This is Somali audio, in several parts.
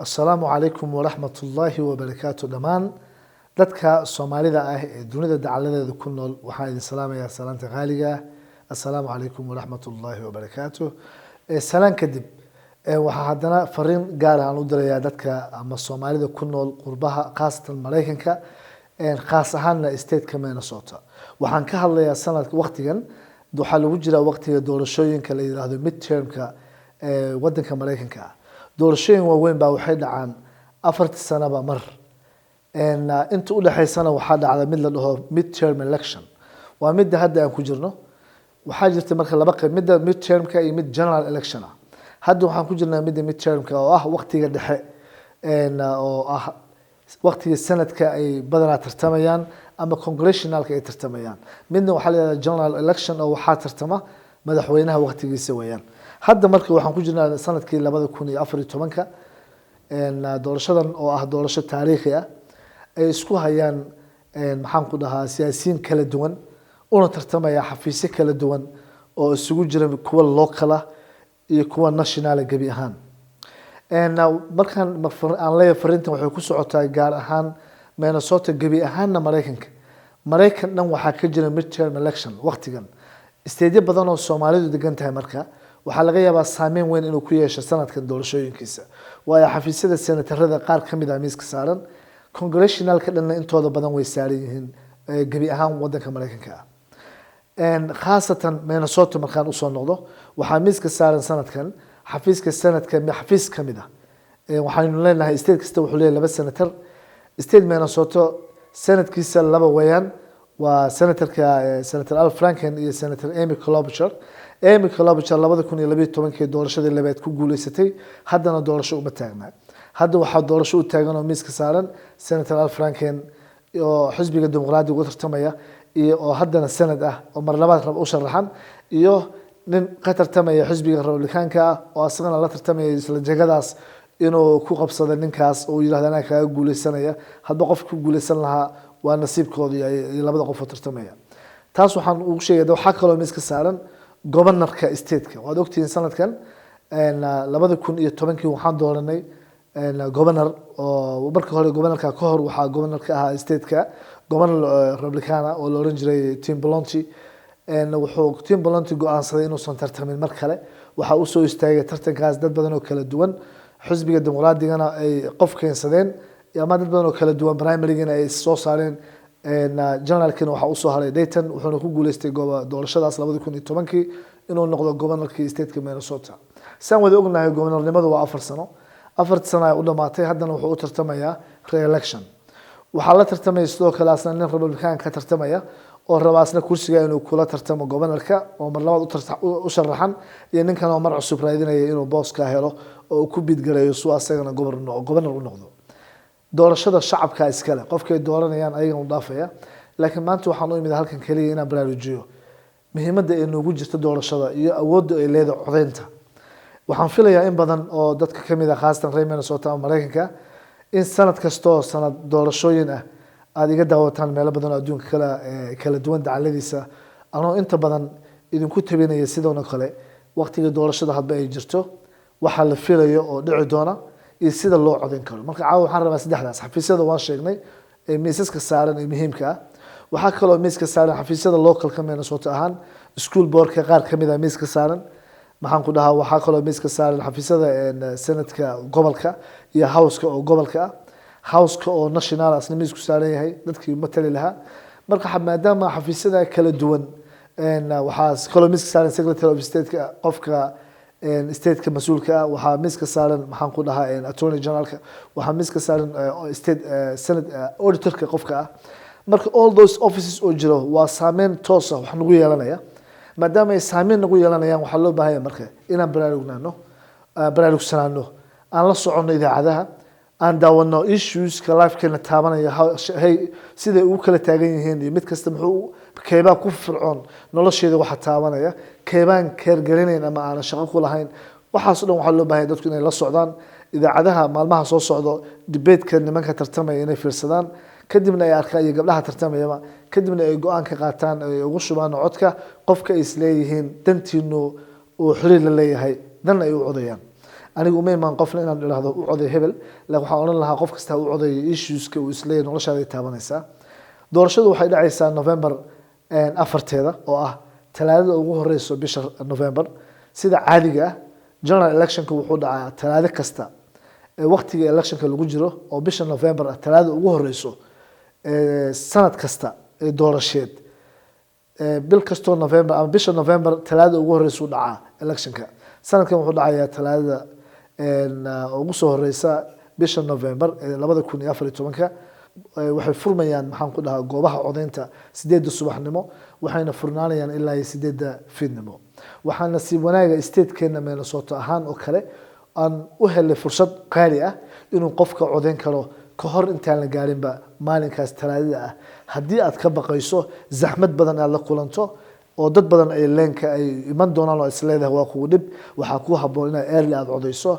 Assalaamu calaykum waraxmat ullaahi wabarakaatu. Dhammaan dadka Soomaalida ah ee dunida dacaladeeda ku nool, waxaan idin salaamayaa salaanta qaaliga ah. Assalaamu calaykum waraxmat ullaahi wabarakaatu. Salaan kadib, waxaa haddana fariin gaar ah aan u dirayaa dadka ama Soomaalida ku nool qurbaha, khaasatan Maraykanka, khaas ahaanna stateka Minnesota. Waxaan ka hadlayaa sanadka waqtigan waxaa lagu jiraa waqtiga doorashooyinka la yiraahdo midtermka ee wadanka Maraykanka ah. Doorashooyin waaweyn baa waxay dhacaan 4-tii sanaba mar. Inta udhexaysana waxaa dhacda mid la dhaho midterm election, waa midda hadda aan ku jirno. Waxaa jirta marka laba qayb: midda midtermka iyo mid general election ah. Hadda waxaan ku jirnaa midda midtermka, oo ah waqtiga dhexe, oo ah waqtiga sanadka ay badanaa tartamayaan ama congressionalka ay tartamayaan. Midna waxaa la yihahdaa general election, oo waxaa tartama madaxweynaha waqtigiisa weeyaan. Hadda marka waxaan ku jirnaa sanadkii 2014-ka. Doorashadan oo ah doorasho taariikhi ah ay isku hayaan, maxaan ku dhahaa, siyaasiyiin kala duwan una tartamaya xafiisyo kala duwan oo isugu jira kuwa local ah iyo kuwa national gebi ahaan. Markaan aan leeyahay fariintan waxay ku socotaa gaar ahaan Minnesota, gebi ahaanna Maraykanka. Maraykan dhan waxaa ka jira midterm election waqtigan. Stateyo badan oo Soomaalidu degan tahay marka waxaa laga yaabaa saameyn weyn inuu ku yeesho sanadkan doorashooyinkiisa, waayo xafiisyada senatarada qaar ka mid ah miiska saaran, congressionalka dhanna intooda badan way saaran yihiin gebi ahaan wadanka Maraykanka ah. Khaasatan Minnesota markaan usoo noqdo, waxaa miiska saaran sanadkan xafiiska sanadka, xafiis ka mid ah. Waxaynu leenahay state kasta wuxuu leeyahay laba senator. State Minnesota sanadkiisa laba weeyaan, waa senatorka Senator Al Franken iyo Senator Amy Klobuchar. Amy Klobuchar 2012-kii doorashadii labaad ku guuleysatay, haddana doorasho uma taagna. Hadda waxaa doorasho u taagan oo miiska saaran Senator Al Franken oo xisbiga Dimuqraadiga u tartamaya iyo oo haddana senate ah oo mar labaad rab u sharaxan, iyo nin ka tartamaya xisbiga Republikaanka ah oo asagana la tartamaya isla jagadaas inuu ku qabsado ninkaas oo yirahdo anaa kaaga guuleysanaya. Hadba qofka ku guuleysan lahaa waa nasiibkooda iyo labada qof oo tartamaya. Taas waxaan ugu sheegaya, waxaa kaloo miiska saaran governorka stateka. Waad ogtihiin sanadkan 2010-kii waxaan dooranay governor, oo marka hore governorka ka hor waxaa governor ka ahaa stateka governor Republicana oo la oran jiray Tim Pawlenty. Wuxuu Tim Pawlenty go-aansaday inuusan tartamin mar kale. Waxaa usoo istaagay tartankaas dad badan oo kala duwan, xisbiga Dimuqraadigana ay qof keensadeen ama dad badan oo kala duwan, primarygana ay soo saareen, generalkina waxaa usoo haray Dayton, wuxuuna ku guuleystay doorashadaas 2010-kii inuu noqdo governorkii stateka Minnesota. Saan wada ognahay, governornimadu waa 4 sano. 4-ta sano ay u dhamaatay, haddana wuxuu u tartamayaa re-election. Waxaa la tartamaya sidoo kale asna nin Republican ka tartamaya oo raba asna kursiga inuu kula tartamo governorka, oo mar labaad u sharaxan, iyo ninkan oo mar cusub raadinaya inuu booska helo oo uu ku bid gareeyo suu asagana governor u noqdo. Doorashada shacabka iskale, qofkay dooranayaan ayagan u dhaafaya, laakiin maanta waxaan u imid halkan keliya inaan baraarujiyo muhiimadda ay noogu jirto doorashada iyo awoodda ay leedahay codeynta. Waxaan filayaa in badan oo dadka kamid ah, khaasatan reer Minnesota ama Maraykanka, in sanad kastoo sanad doorashooyin ah aada iga daawataan meelo badan oo adduunka kala duwan dacaladiisa, anoo inta badan idinku tabinaya sidoona kale waqtiga doorashada hadba ay jirto, waxa la filayo oo dhici doona iyo sida loo codeyn karo. Marka caawa waxaan rabaa saddexdaas xafiisyada waan sheegnay ee miisaska saaran ee muhiimka ah. Waxaa kaloo miiska saaran xafiisyada localka Minnesota ahaan, school boardka qaar kamid ah miiska saaran. Maxaan ku dhahaa, waxaa kaloo miiska saaran xafiisyada senatka gobolka iyo houseka oo gobolka ah, houseka oo national asna miisku saaran yahay, dadkii matali lahaa. Marka maadaama xafiisyada kala duwan, waxaa kaloo miiska saaran secretary of stateka, qofka stateka mas-uulka ah. Waxaa miiska saaran, maxaan ku dhahaa, attorney generalka. Waxaa miiska saaran state senate auditorka qofka ah. Marka all those offices oo jiro waa saameyn toos ah wax nagu yeelanaya. Maadaama ay saameyn nagu yeelanayaan, waxaa loo baahan yahay marka inaan baraarugnaano, baraarugsanaano, aan la soconno idaacadaha, aan daawano issueska lifekeena taabanaya, hey, siday ugu kala taagan yihiin iyo mid kasta muxuu keebaa ku fircoon nolosheeda waxa taabanaya, keebaan keergarinayn ama aanan shaqo ku lahayn. Waxaas o dhan waxaa loo baahan yahay dadku inay la socdaan idaacadaha maalmaha soo socdo, debateka nimanka tartamaya inay fiirsadaan, kadibna ay arkaan, iyo gabdhaha tartamayaba, kadibna ay go-aan ka qaataan, ay ugu shubaan codka qofka ay isleeyihiin dantiinu uu xiriir la leeyahay, dan ay u codayaan. Anigu uma imaan qofna inaan idhaahdo u coday hebel, laakiin waxaan odhan lahaa qof kasta ha u codayo issueska uu isleeyahay noloshaada ay taabanaysaa. Doorashadu waxay dhacaysaa November 4-teeda, oo ah Talaadada ugu horeyso bisha November. Sida caadiga ah, general electionka wuxuu dhacaa Talaado kasta ee waqtiga electionka lagu jiro, oo bisha November ah, Talaadada ugu horeyso sanad kasta ee doorasheed. Bil kastoo November ama bisha November, Talaadada ugu horeysa u dhacaa electionka. Sanadkan wuxuu dhacayaa Talaadada ugu soo horeysa bisha November ee 2014-ka. Waxay furmayaan, maxaan ku dhahaa, goobaha codeynta 8-da subaxnimo, waxayna furnaanayaan ilaa iyo 8-da fiidnimo. Waxaa nasiib wanaaga statekeena Minnesota ahaan oo kale aan u helay fursad qaali ah inuu qofka codeyn karo ka hor intaan la gaarinba maalinkaas Talaadada ah. Haddii aad ka baqayso zaxmad badan aad la kulanto oo dad badan ay leenka ay iman doonaan oo isleedahay waa kugu dhib, waxaa ku haboon inaad early aada codeyso,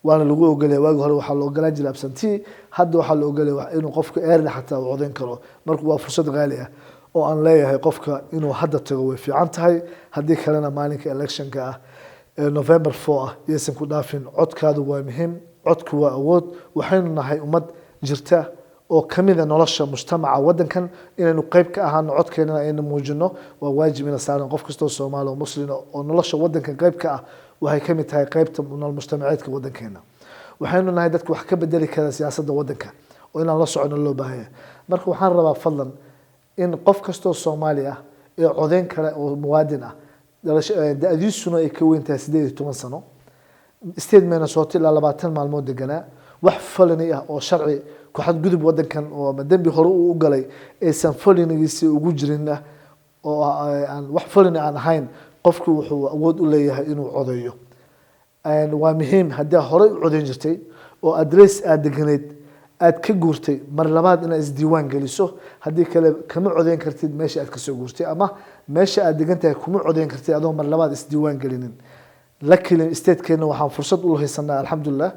waana lagu ogolyahay. Waagi hore waxaa la ogolaan jiray absentee, hadda waxaa la ogolyahay inuu qofka early xataa uu codeyn karo. Marka waa fursad qaali ah oo aan leeyahay qofka inuu hadda tago way fiican tahay. Haddii kalena, maalinka electionka ah ee November 4 ah yaysan ku dhaafin. Codkaadu waa muhiim, codku waa awood. Waxaynu nahay ummad jirta oo kamida nolosha mujtamaca wadankan. Inaynu qeyb ka ahaano, codkeenana aynu muujino, waa waajib ina saaran qof kastoo Soomaali oo Muslin oo nolosha wadankan qeyb ka ah. Waxay kamid tahay qeybta nolol mujtamaceedka wadankeena. Waxaynu nahay dadka wax ka bedeli kara siyaasadda wadanka, oo inaan la socono loo baahan yahay. Marka waxaan rabaa fadlan in qof kastoo Soomaali ah ee codeyn kara oo muwaadin ah, da-diisuna ay ka weyn tahay 18 sano, state Minnesota ilaa 20 maalmood deganaa, wax felony ah oo sharci ku xadgudub wadankan oo ama dembi hore uu u galay aysan felonygiisi ugu jirin ah, oo aan wax felony aan ahayn, qofku wuxuu awood u leeyahay inuu codeeyo. Waa muhiim haddii aad horey u codeyn jirtay oo address aad deganayd aad ka guurtay, mar labaad inaad isdiiwaan geliso. Haddii kale kama codeyn kartid meesha aad kasoo guurtay, ama meesha aad degan tahay kuma codeyn kartid adoo mar labaad isdiiwaan gelinin. Luckily, statekeena waxaan fursad u haysanaa, alxamdulilah,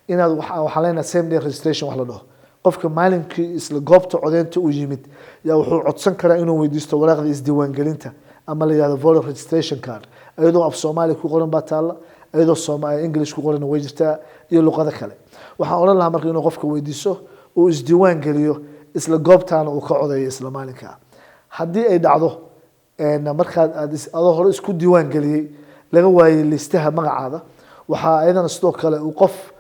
inaad waxaan leenahay same day registration wax la dhaho. Qofka maalinkii isla goobta codeynta uu yimid yaa wuxuu codsan karaa inuu weydiisto waraaqda isdiiwaangelinta ama la yihahdo voter registration card. Iyadoo af Soomaaliya ku qoran baa taalla, iyadoo English ku qoran way jirtaa iyo luqado kale. Waxaan odhan lahaa marka inuu qofka weydiiso, uu isdiiwaan geliyo, isla goobtaana uu ka codeeyo isla maalinka. Haddii ay dhacdo markaad aad adoo hore isku diiwaan geliyey laga waayey listaha magacaada, waxaa ayadana sidoo kale uu qof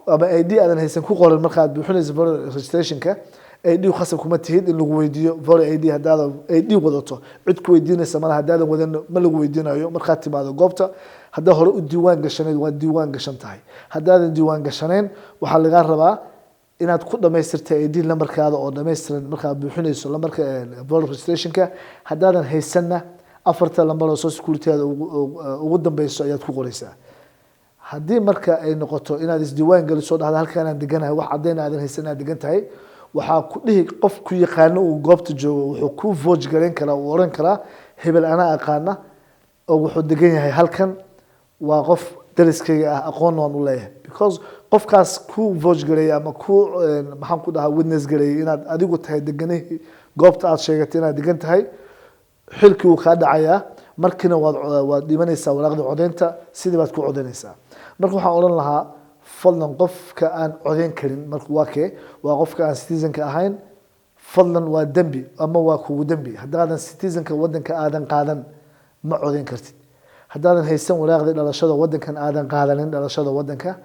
ama ID aadan haysan ku qoran markaad buuxinayso voter registrationka. ID khasab kuma tihid in lagu weydiiyo voter ID. Haddaadan ID wadato, cid ku weydiinaysa malaha. Haddaadan wadan, ma lagu weydiinayo markaad timaado goobta. Haddaa hore u diiwaan gashanayd, waad diiwaan gashan tahay. Haddaadan diiwaan gashanayn, waxaa lagaa rabaa inaad ku dhamaystirtay ID lambarkaada oo dhammaystiran markaad buuxinayso lambarka voter registrationka. Haddaadan haysanna, afarta lambar oo social securityada ugu dambeyso ayaad ku qoreysaa. Haddii marka ay noqoto inaad isdiiwaan geliso, dhahda halkaan aan deganahay, wax caddayn aadan haysan inaad degan tahay, waxaa ku dhihi qof ku yaqaano uu goobta joogo wuxuu ku vouch gareyn karaa, uu oran karaa hebel anaa aqaana oo wuxuu degan yahay halkan, waa qof dariskayga ah, aqoon waan u leeyahay. Because qofkaas ku vouch gareeyay ama ku, maxaan ku dhahaa, witness gareeyay inaad adigu tahay deganihii goobta aad sheegatay inaad degan tahay, xilkii wuu kaa dhacayaa. Markiina waad dhimanaysaa waraaqda codeynta, sidii baad ku codeynaysaa. Marka waxaan odhan lahaa fadlan qofka aan codeyn karin marka waa kee? Waa qofka aan citizenka ahayn. Fadlan, waa dembi ama waa kugu dembi haddaadan citizenka wadanka aadan qaadan, ma codeyn kartid. Haddaadan haysan waraaqdii dhalashada wadankan, aadan qaadanin dhalashada wadanka,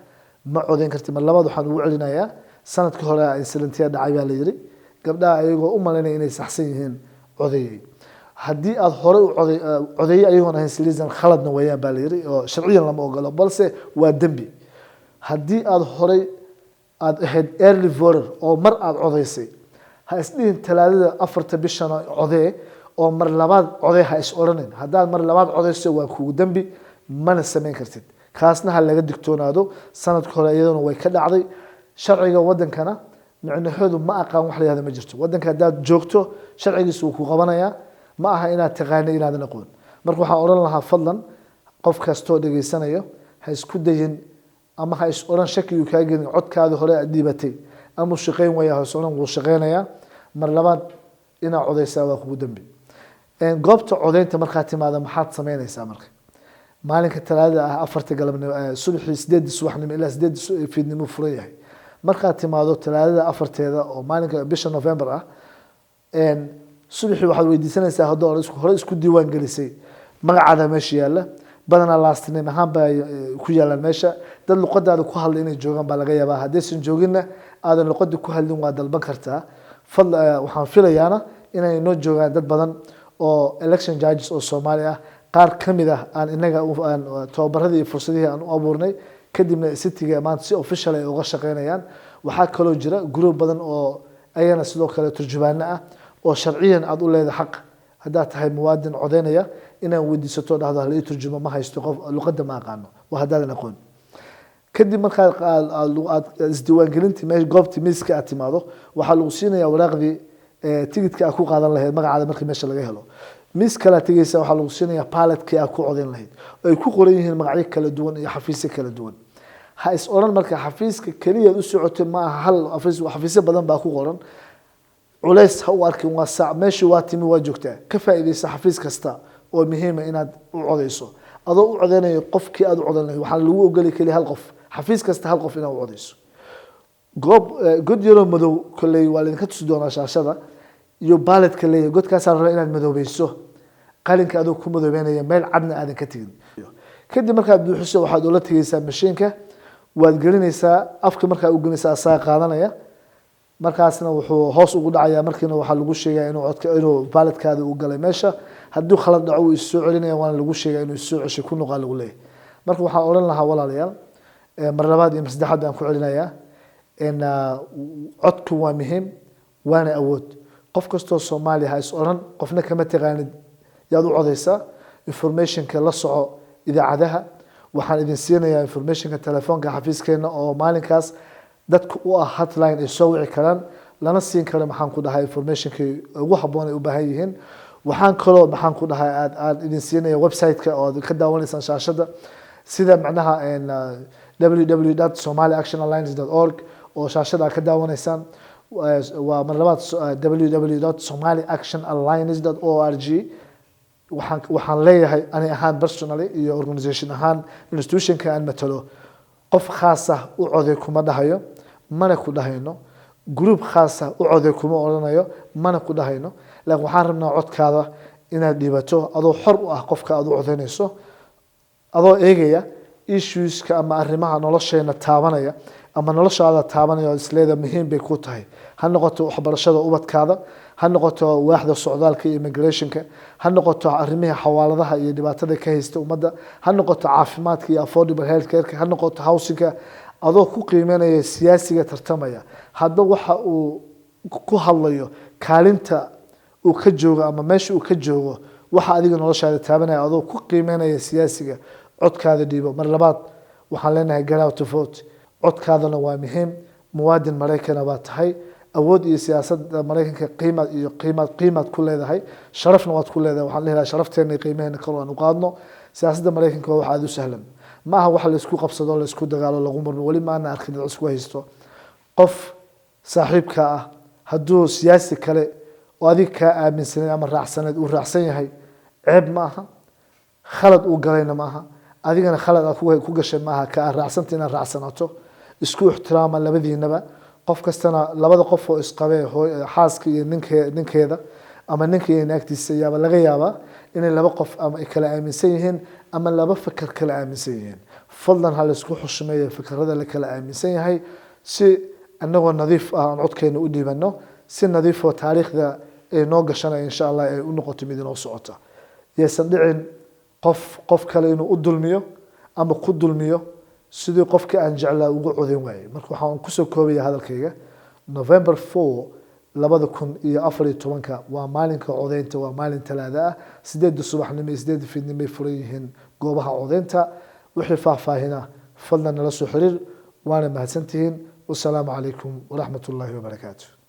ma codeyn kartid. Mar labaad waxaan ugu celinayaa, sanadkii hore incidentiya dhacay baa la yiri, gabdhaha ayagoo u malaynaya inay saxsan yihiin codeeyey. Haddii aad horey u codeeyey ayagoon ahayn citizen, khaladna weeyaan baa la yiri oo sharciyan lama ogolo, balse waa dembi. Haddii aad horey aad ahayd early voter oo mar aad codeysay, ha isdhihin Talaadada 4-ta bishana codee oo mar labaad codee, ha is odhanin. Haddaad mar labaad codeyso, waa kugu dembi, mana samayn kartid. Kaasna ha laga digtoonaado. Sanadka hore iyaduna way ka dhacday. Sharciga wadankana micnaheedu ma aqaan wax la yihahdo ma jirto. Wadanka haddaad joogto, sharcigiisa wuu ku qabanayaa. Ma aha inaad taqaanay inaadan aqoon. Marka waxaan odhan lahaa fadlan qof kastoo dhegaysanayo ha isku dayin ama ha is odhan shakiguu kaa gelin codkaadii hore aad dhiibatay ama shaqeyn waya. Ha is odhan, wuu shaqeynayaa. Mar labaad inaad codeysaa waa kugu dembi. Goobta codeynta markaad timaado, maxaad sameynaysaa? Marka Maalinka Talaadada ah 4ta galabnimo, subaxii 8dii subaxnimo ilaa 8dii fiidnimo furan yahay. Markaad timaado Talaadada 4teeda oo maalinka bisha November ah subaxii, waxaad weydiisanaysaa haddoo hore isku diiwaan gelisay magacaada meesha yaalla. Badanaa last name ahaan baa ku yaalaan meesha. Dad luqadaada ku hadla inay joogaan baa laga yaabaa. Haddaysan jooginna, aadan luqadii ku hadlin, waa dalban kartaa. Fadl waxaan filayaana inay noo joogaan dad badan oo election judges oo Soomaali ah, qaar ka mid ah aan inaga aan tababaradii iyo fursadihii aan u abuurnay, kadibna cityga maanta si official ay uga shaqeynayaan. Waxaa kaloo jira group badan oo ayagana sidoo kale turjubaano ah, oo sharciyan aad u leedahay xaq, haddaad tahay muwaadin codeynaya, inaad weydiisato, dhahdo hala ii turjumo, ma haysto qof, luqadda ma aqaano. Waa haddaadan aqoon. Kadib markaad aad isdiiwaangelintii meesha goobtii miiska aad timaado, waxaa lagu siinayaa waraaqdii tigidka aad ku qaadan lahayd magacaada. Markii meesha laga helo, miis kale aad tegeysa, waxaa lagu siinayaa ballotkii aad ku codeyn lahayd oo ay ku qoran yihiin magacyo kala duwan iyo xafiisyo kala duwan. Ha is odhan marka xafiiska keliyaad u socotay ma aha hal xafiis, xafiisyo badan baa ku qoran. Culays ha u arkin, waa saac meeshii waa timi, waa joogtaa. Ka faa'iidaysa xafiis kasta oo muhiima inaad u codeyso, adoo u codeynayo qofkii aad u codeyn lahayd. Waxaa lagu ogoli keliya hal qof, xafiis kasta hal qof inaad u codeyso. Goob god yaroo madow, kolley waa laidinka tusi doonaa shaashada, iyo ballotka leeyahay. Godkaasaa raba inaad madoobeyso qalinka adoo ku madoobeynaya, meel cadna aadan ka tegin. Kadib markaad buuxiso, waxaad ula tegeysaa mashiinka, waad gelinaysaa afka. Markaa u gelinaysaa, asaga qaadanaya. Markaasna wuxuu hoos ugu dhacayaa. Markiina waxaa lagu sheegaya inuu codka, inuu ballotkaada uu galay meesha. Hadduu khalad dhaco, wuu issoo celinaya, waana lagu sheegaya inuu issoo ceshay, ku noqaa lagu leeyahay. Marka waxaan odhan lahaa, walaalayaal, mar labaad iyo mar saddexaad baan ku celinayaa in codku waa muhiim, waana awood. Qof kastoo Soomaaliya ha is odhan qofna kama taqaanid yaad u codeysaa. Informationka la soco idaacadaha. Waxaan idin siinayaa informationka telefoonka xafiiskeena oo maalinkaas dadka u ah hotline ay soo wici karaan, lana siin karo, maxaan ku dhahay, informationkii ugu habboon ay u baahan yihiin. Waxaan kaloo, maxaan ku dhahay, aad idin siinaya website-ka oo aad ka daawanaysaan shaashada, sida macnaha www.somaliactionalliance.org oo shaashada aad ka daawanaysaan. Waa mar labaad, www.somaliactionalliance.org. Waxaan leeyahay ani ahaan personally iyo organization ahaan, institutionka aan matalo, qof khaas ah u coday kuma dhahayo, mana ku dhahayno. Group khaas ah u coday kuma odhanayo, mana ku dhahayno. Laakiin waxaan rabnaa codkaada inaad dhibato adoo xor u ah qofka aad u codaynayso, adoo eegaya issueska ama arrimaha nolosheena taabanaya ama noloshaada taabanaya oo isleeda muhiim bay ku tahay. Ha noqoto waxbarashada ubadkaada, ha noqoto waaxda socdaalka iyo immigrationka, ha noqoto arrimihii xawaaladaha iyo dhibaatada ka haysta ummadda, ha noqoto caafimaadka iyo affordable health careka, ha noqoto housingka, adoo ku qiimeynaya siyaasiga tartamaya hadba waxa uu ku hadlayo, kaalinta uu ka joogo ama meesha uu ka joogo, waxa adiga noloshaada taabanaya, adoo ku qiimeynaya siyaasiga, codkaada dhiibo. Mar labaad waxaan leenahay, get out to vote. Codkaadana waa muhiim. Muwaadin Maraykana baa tahay. Awood iyo siyaasadda Maraykanka qiimaad iyo qiimaad ku leedahay, sharafna waad ku leedahay. Waxaan leeyahay sharafteena iyo qiimaheena kor aan u qaadno. Siyaasadda Maraykanka waa wax aada u sahlan. Ma aha wax laysku qabsado, laysku dagaalo, lagu murmo. Weli maana arkin dad isku haysto. Qof saaxiibka ah hadduu siyaasi kale oo adiga kaa aaminsaneed ama raacsaneed uu raacsan yahay, ceeb ma aha, khalad uu galayna ma aha, adigana khalad aad ku gashay maaha ka aad raacsanta inaad raacsanaato. Isku ixtiraama labadiinaba. Qof kastana, labada qof oo isqabee, xaaska iyo ninkeeda ama ninka iyo naagtiisa, yaaba laga yaabaa inay laba qof ama ay kala aaminsan yihiin ama laba fikir kala aaminsan yihiin. Fadlan ha laisku xushmeeyo fikrada la kala aaminsan yahay, si anagoo nadiif ah aan codkeena u dhiibano, si nadiifoo taariikhda ay noo gashanaya insha Allah ay u noqoto mid inoo socota. Yaysan dhicin qof qof kale inuu u dulmiyo ama ku dulmiyo sidii qofkii aan jeclaa ugu codayn waayey. Marka waxaan kusoo koobaya hadalkayga, November 4 2014-ka waa maalinka codeynta, waa maalin Talaada ah. 8da subaxnimo iyo 8da fiidnimo ay furan yihiin goobaha codeynta. Wixii faahfaahina fadlan nala soo xiriir. Waana mahadsantihiin. Wasalaamu calaykum waraxmat ullaahi wabarakaatu.